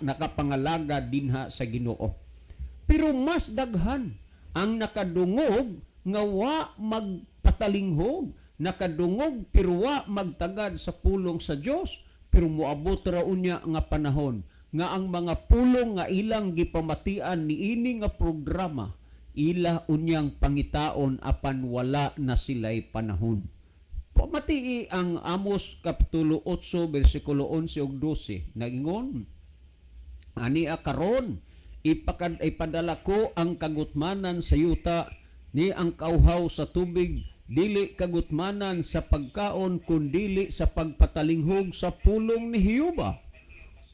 nakapangalaga dinha sa Ginoo. Pero mas daghan ang nakadungog nga wa magpatalinghog, nakadungog pero wa magtagad sa pulong sa Dios. Pero moabot ra unya nga panahon nga ang mga pulong nga ilang gipamatian niini nga programa, ila unyang pangitaon apan wala na sila'y panahon. Pamatii ang Amos Kapitulo 8 bersikulo 11 ug 12. Nagingon, ani karon ipadala ko ang kagutmanan sa yuta ni ang kauhaw sa tubig, dili kagutmanan sa pagkaon kundili sa pagpatalinghog sa pulong ni Jehova.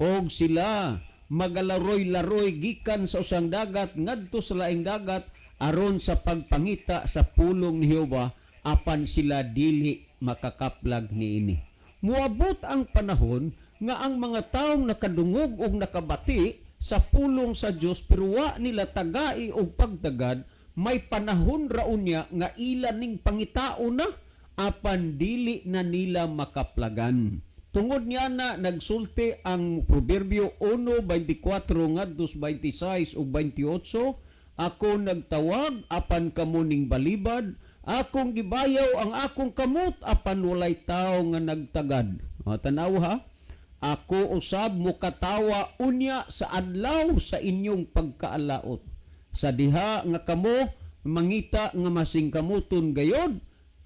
Og sila magalaroy-laroy gikan sa usang dagat ngadto sa laing dagat aron sa pagpangita sa pulong ni Jehova, apan sila dili makakaplag niini. Muabot ang panahon nga ang mga taong nakadungog og nakabati sa pulong sa Dios pero wa nila tagai og pagtagad, may panahon ra unya nga ila ning pangitaon na apan dili na nila makaplagan. Tungod niya na nagsulti ang Proverbio 1:24 ngadto 26 ug 28, ako nagtawag apan kamo ning balibad, akong gibayaw ang akong kamot apan walay tawo nga nagtagad. O, tanaw ha, ako usab mokatawa unya sa adlaw sa inyong pagkaalaot. Sa diha nga kamo mangita nga masingkamuton gayod,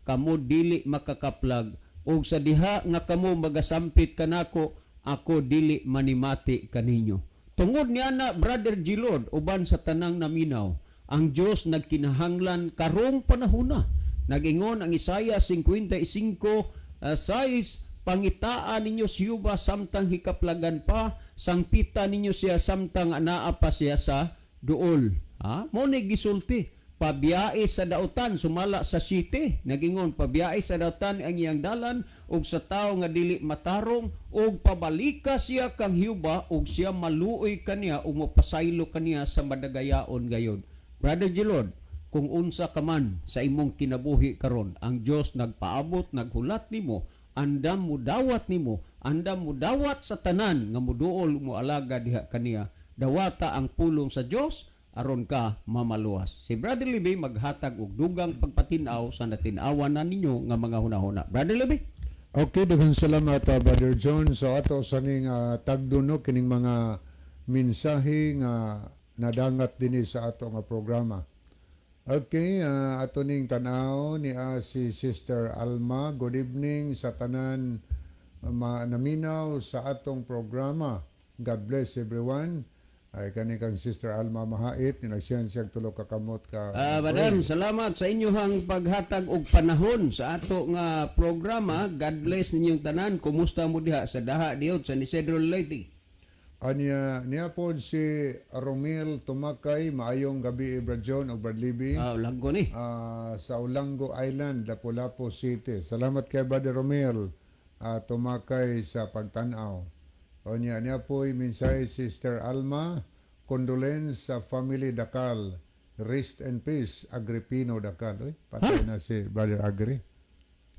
kamo dili makakaplag. Og sa diha nga kamo magasampit kanako, ako dili manimati kaninyo. Tungod niya na, Brother Gilord, uban sa tanang naminaw, ang Dios nagkinahanglan karong panahona. Nagingon ang Isaiah 55:6, pangitaan ninyo si Jehova samtang hikaplagan pa, sangpita ninyo siya samtang anaa pa siya sa duol. Ha? Mo ni gisulti, pabiyae sa dautan sumala sa site. Nagingon, pabiyae sa dautan ang iyang dalan ug sa tawo nga dili matarong, ug pabalika siya kang Jehova ug siya maluoy kaniya ug mopasaylo kaniya sa madagayaon gayod. Brother Gilord, kung unsa ka man sa imong kinabuhi karon, ang Dios nagpaabot, naghulat nimo, andam mo dawat nimo, andam mo dawat sa tanan nga muduol mo alaga diha kaniya. Dawata ang pulong sa Dios. Aron ka mamaluwas. Si Brother Libby maghatag og dugang pagpatin-aw sa natin-awan na ninyo nga mga hunahuna. Brother Libby? Okay, daghang salamat, Brother John. So ato sa ning tagduno kining mga mensahe nga nadangat dinhi sa ato nga programa. Okay, ato ning tan-aw ni si Sister Alma. Good evening sa tanan naminaw sa atong programa. God bless everyone. Ay kani kang Sister Alma Mahait ni nagsend siya tulo ka kamot ka. Madam, salamat sa inyong paghatag og panahon sa ato nga programa. God bless ninyong tanan. Kumusta mo diha sa Daha Diot sa Isidro, Leyte? Anya niya pod si Romel Tumakay, maayong gabi, Brad John ug Brad Libby. Laggo ni. Sa Olango Island, Lapu-Lapu City. Salamat kay Brother Romel Tumakay sa pagtan-aw. Onya niya po'y mensahe Sister Alma, condolence sa family Dakal. Rest in peace, Agripino Dakal. Uy, patay na si Brother Agri.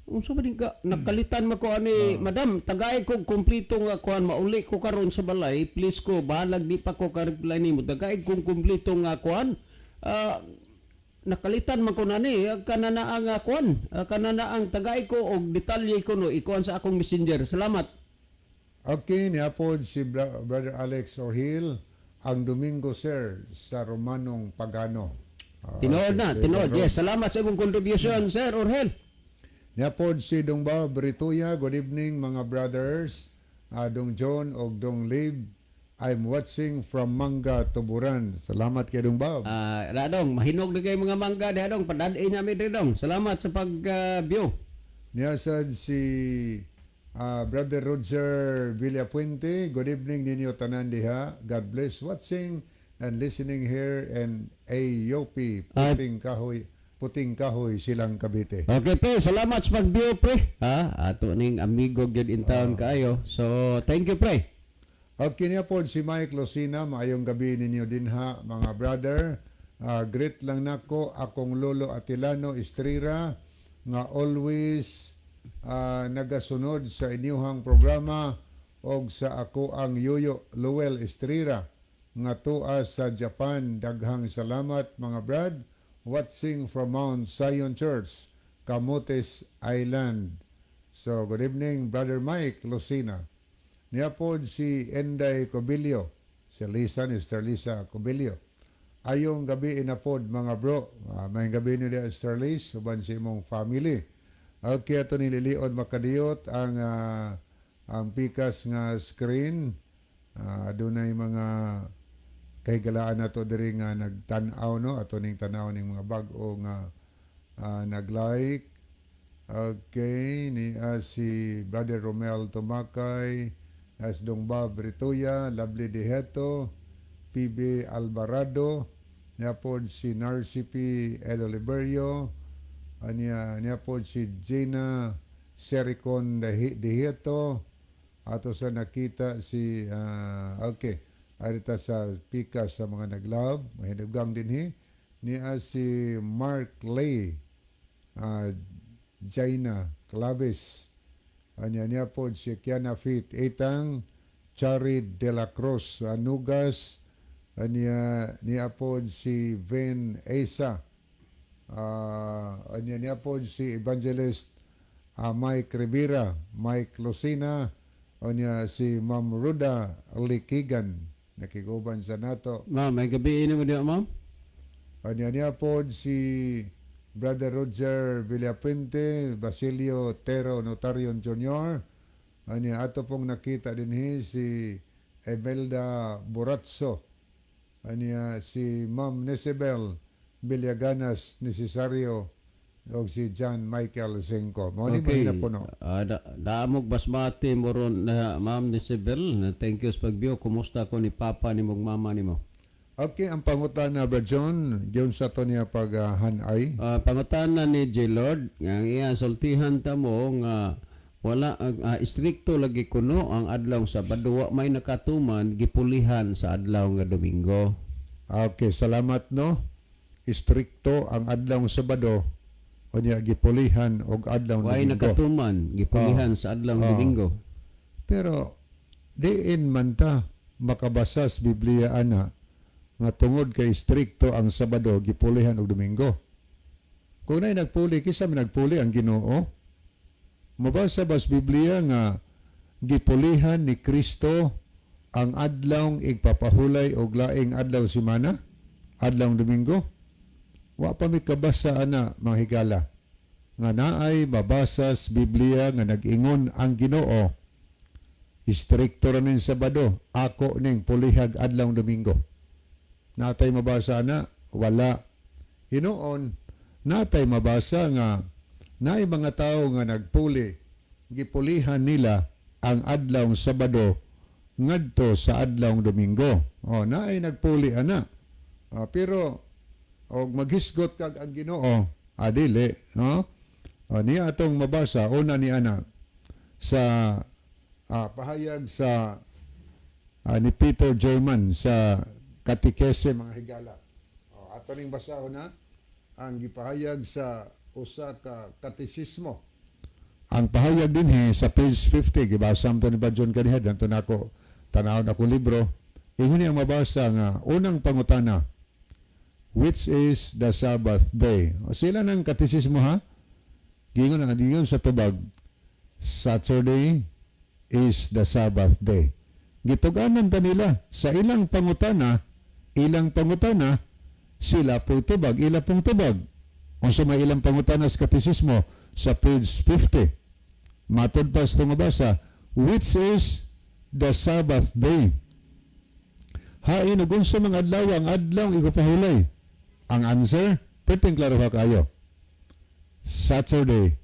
Unsa ba din ka nakalitan man ko ani, madam, tagay ko kumpleto nga kuan, mauli ko karon sa balay, please ko bahalag di pa ko ka reply nimo, tagay kong kumpleto nga kuan. Nakalitan man ko nani kanana ang kuan, kanana ang tagay ko og detalye ko no ikuan sa akong Messenger. Salamat. Okay, niya pod si Brother Alex Orhil, ang Domingo, sir, sa Romanong Pagano. Tinuod Okay, na si tinuod. Brother Yes, salamat sa imong contribution, Sir Orhel. Niya pod si Dong Bob Britoya, good evening mga brothers, Dong John og Dong Lib. I'm watching from Manga, Tuburan. Salamat kay Dong Bob. Radong mahinog na kay mga mangga diha dong, padad-i nami diri dong. Salamat sa pag view. Niya sad si Brother Roger Villapuente, good evening ninyo tanan diha. God bless, watching and listening here in AOP, Puting Kahoy, Puting Kahoy, Silang, Cavite. Okay, pre, salamat sa pag-view, pre. Ha, ato ning amigo gyud in town kaayo. So, thank you, pre. Okay niya po si Mike Lucina, maayong gabi ninyo dinha mga brother. Greet lang nako akong lolo Atilano Estrera nga always nagasunod sa inyuhang programa og sa ako ang Yoyo Lowell Estrera nga tua sa Japan. Daghang salamat mga brad. Watching from Mount Zion Church, Camotes Island. So good evening, Brother Mike Lucina. Niya pod si Enday Cobillo, si Lisa ni Sister Lisa Cobillo. Ayong gabi inapod mga bro. May gabi ni Sister Liz, uban sa imong family. Okay, ato nililiod makadiyot ang pikas nga screen. Adunay mga kahigalaan nato diri nga nagtan-aw no, ato ning tan-aw ning mga bag-o nga nag-like. Okay, ni si Brother Romel Tumakay, as Dong Bob Ritoya, Lovely Diheto, PB Alvarado, niya pod si Narcy P. Edoliberio, anya niya pod si Gina Sericon Diheto, ato sa nakita si okay, arita sa pika sa mga nag-love, mahinugang dinhi niya si Mark Lay, Jaina Claves, anya niya po si Kiana Fit Etang, Chari de la Cruz Anugas, anya niya po si Ven Esa, anya niya po si Evangelist Mike Rivera, Mike Lucina, anya si Ma'am Ruda Likigan nakiguban sa nato. Ma'am, may gabi ini mo diha, ma'am. Anya niya po si Brother Roger Villapuente, Basilio Tero Notarion Jr. Anya ato pong nakita dinhi si Emelda Buratso. Anya si Ma'am Nesibel Villaganas Necesario o si John Michael Senko. Mao ni okay. Na po no. Da, daamog basmati mo ron na Ma'am Nisabel. Na thank you sa pag-view. Kumusta ko ni papa ni mong mama nimo? Okay, ang pangutana, Brother John, giyon sa to niya pag-hanay. Pangutana ni J. Lord, nga ang iya sultihan ta mo nga wala istrikto lagi kuno ang adlaw Sabado, wa may nakatuman gipulihan sa adlaw nga Domingo. Okay, salamat no. Istrikto ang adlaw Sabado unya gipulihan og adlaw Way Domingo. Nakatuman gipulihan sa adlaw Domingo. Pero diin man ta makabasa sa Biblia ana Nga tungod kay strikto ang Sabado, gipulihan og Domingo. Kung naay nagpuli, kinsa man nagpuli, ang Ginoo? Mabasa ba sa Biblia nga gipulihan ni Kristo ang adlawng igpapahulay og laing adlaw semana, adlawng Domingo? Wa pa mi kabasa ana, mga higala, nga naay mabasa sa Biblia nga nag-ingon ang Ginoo, "Istrikto ra ning Sabado, ako ning pulihag adlawng Domingo." Naa tay mabasa na? Wala. Hinuon, naa tay mabasa nga naay mga tao nga nagpuli, gipulihan nila ang adlawng Sabado ngadto sa adlawng Domingo. O, naay nagpuli ana. Pero og maghisgot kag ang Ginoo, adili, no? O, niya atong mabasa una ni ana sa pahayag sa ni Peter German sa Katikese, mga higala. O, ato ning basahon na ang gipahayag sa usa ka katesismo. Ang pahayag dinhi sa page 50, gibasa mo ni John kaniha, danto nako tanawon ako libro. Ingon ang mabasa nga unang pangutana, "Which is the Sabbath day?" O, sila ng katesismo ha. Gingon ang gingon sa tubag, "Saturday is the Sabbath day." Gituganan ta nila sa ilang pangutana, sila po tubag, ila pong tubag. Unsa may ilang pangutana sa katesismo sa page 50? Matod pa sa mabasa, "Which is the Sabbath day?" Hain ug unsa mga adlaw ang adlaw igpahulay? Ang answer, perting klaro ka kayo. "Saturday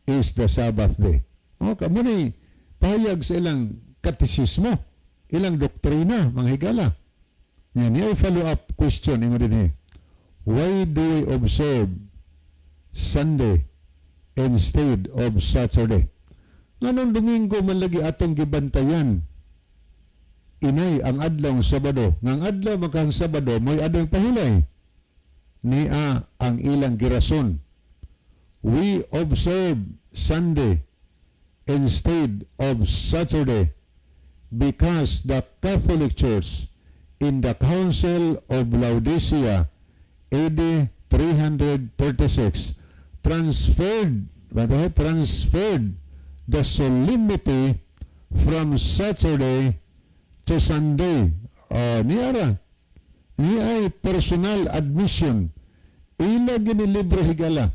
is the Sabbath day." O, kamo ni pahayag sa ilang katesismo, ilang doktrina, mga higala. Yan, niya follow-up question, ingon din eh. "Why do we observe Sunday instead of Saturday?" Nganong Domingo man lagi atong gibantayan? Inay ang adlaw Sabado. Nga ang adlaw makang Sabado, mo'y adlaw pahulay. Nia ang ilang girason. "We observe Sunday instead of Saturday because the Catholic Church in the Council of Laodicea AD 336 transferred," transferred "the solemnity from Saturday to Sunday." Niara. Ni ay personal admission. Ila gini libro, higala.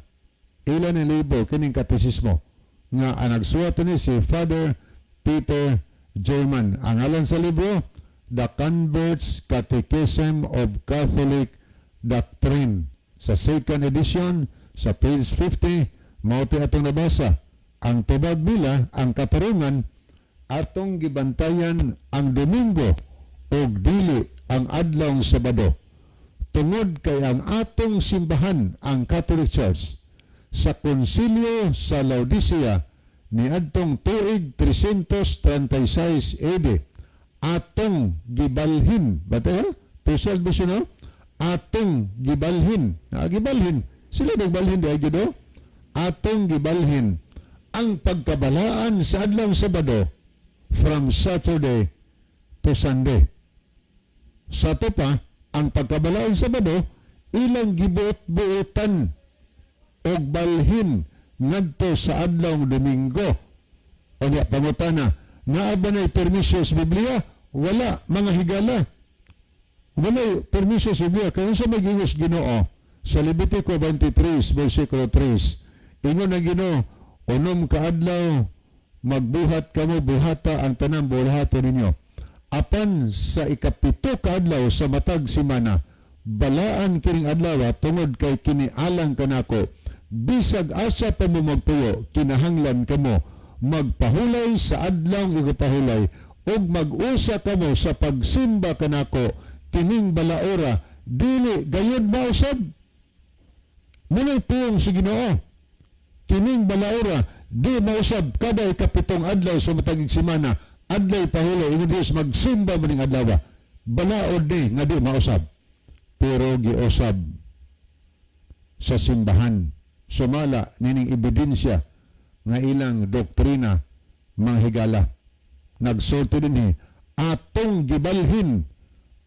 Ila ni libro kining katesismo nga ang nagsuwat ni si Father Peter German. Ang alan sa libro, The Convert's Catechism of Catholic Doctrine. Sa second edition, sa page 50, mao atong nabasa. Ang tubag nila, ang katarungan, atong gibantayan ang Domingo ug dili ang adlawng Sabado. Tungod kay ang atong simbahan, ang Catholic Church, sa konsilyo sa Laodicea niadtong tuig 336 AD, atong gibalhin, ba personal vision, no? Atong gibalhin, gibalhin sila, nagbalhin di ay gid, atong gibalhin ang pagkabalaan sa adlawng Sabado from Saturday to Sunday. Sa to pa, ang pagkabalaan sa Sabado, ilang gibuot-buotan og balhin ngadto sa adlawng Domingo. O niya, pangutana, naa ba na'y permiso sa Biblia? Wala, mga higala. Wala permiso sa Biblia. Kaya sa magingos Ginoo, sa Levitico 23, versikulo 3, ingon ang Ginoo, "Unom ka adlaw, magbuhat kamo, buhata ang tanang buhaton ninyo. Apan sa 7 ka adlaw sa matag simana, balaan kining adlaw tungod kay kini alang kanako. Bisag asa pa mo magpuyo, kinahanglan kamo magpahulay sa adlaw igpahulay ug mag-usa kamo sa pagsimba kanako kining balaora, dili gayud mausab." Muna'y puong si Ginoo. Kining balaora, di mausab kada 7 adlaw sa matag semana, adlaw pahulay, ingon Dios, magsimba mo ning adlaw. Balaod ni nga di mausab. Pero giusab sa simbahan. Sumala nining ebidensya nga ilang doktrina, mga higala. Nagsulti dinhi, atong gibalhin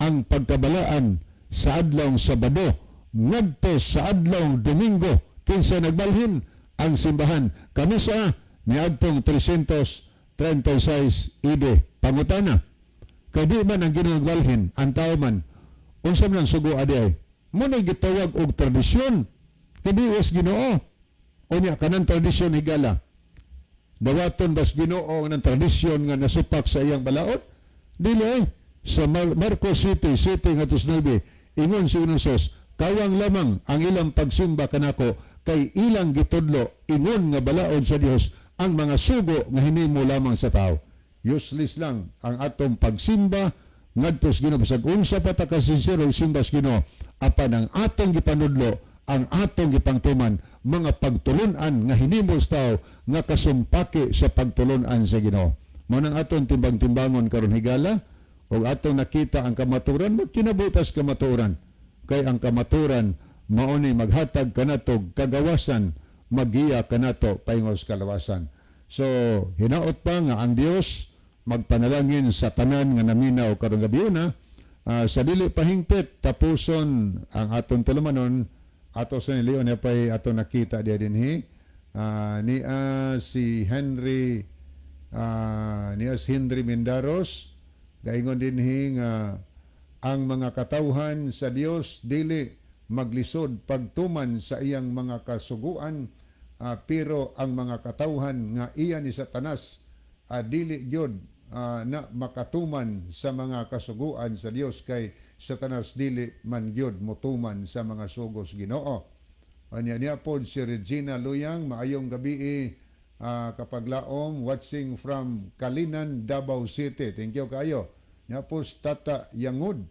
ang pagkabalaan sa adlawng Sabado ngadto sa adlawng Domingo? Kinsa nagbalhin ang simbahan kanus-a niadtong 336 AD? Pangutana, kay di man ang Ginoo nagbalhin, ang tao man, unsa man ang sugo adi ay mo na gitawag og tradisyon kay di is Ginoo? Unya kanang tradisyon, higala, dawaton bas Ginoo ng tradisyon nga nasupak sa iyang balaod? Dili ay. Sa Marcos 7:7-9, ingon si Ginoong, "Kawang lamang ang ilang pagsimba kanako kay ilang gitudlo ingon nga balaod sa Dios ang mga sugo nga hinimo lamang sa tao." Useless lang ang atong pagsimba ngadto sa Ginoo bisag unsa pa ta ka sincero isimba sa Ginoo, apan ang atong gipanudlo, ang atong gipangtuman, mga pagtulunan nga hinimo sa tao nga kasumpaki sa pagtulunan sa Ginoo. Mao nang atong timbang-timbangon karon, higala, ug atong nakita ang kamaturan, magkinabuhi tas kamaturan kay ang kamaturan mao ni maghatag kanato kagawasan, magiya kanato paingos kalawasan. So hinaot pa nga ang Dios magpanalangin sa tanan nga naminaw karong gabi na. Sa dili pahingpit tapuson ang atong tulumanon, ato sa ni Leon pay ato nakita diya dinhi niya si Henry, niya si Henry Mendaros, gaingon dinhi nga ang mga katawhan sa Dios dili maglisod pagtuman sa iyang mga kasuguan, pero ang mga katawhan nga iya ni Satanas, dili gyud na makatuman sa mga kasuguan sa Dios kay Satanas dili man gyud motuman sa mga sugos Ginoo. Anya niya pod si Regina Luyang, "Maayong gabi kapaglaom, watching from Kalinan, Davao City." Thank you kayo. Niya po si Tata Yangud,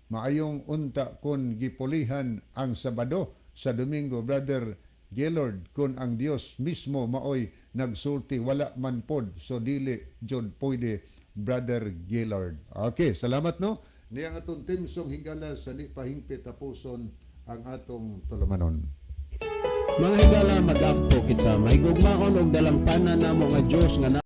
"Maayong unta kun gipulihan ang Sabado sa Domingo, Brother Gaylord, kun ang Dios mismo maoy nagsulti, wala man pod, so dili jud pwede, Brother Gaylord." Okay, salamat no. Niya ang atong theme song, higala, sa di pahingpit tapuson ang atong tulumanon. Mga higala, mag-ampo kita. Mahigugmaon og dalampanan namo nga Dios nga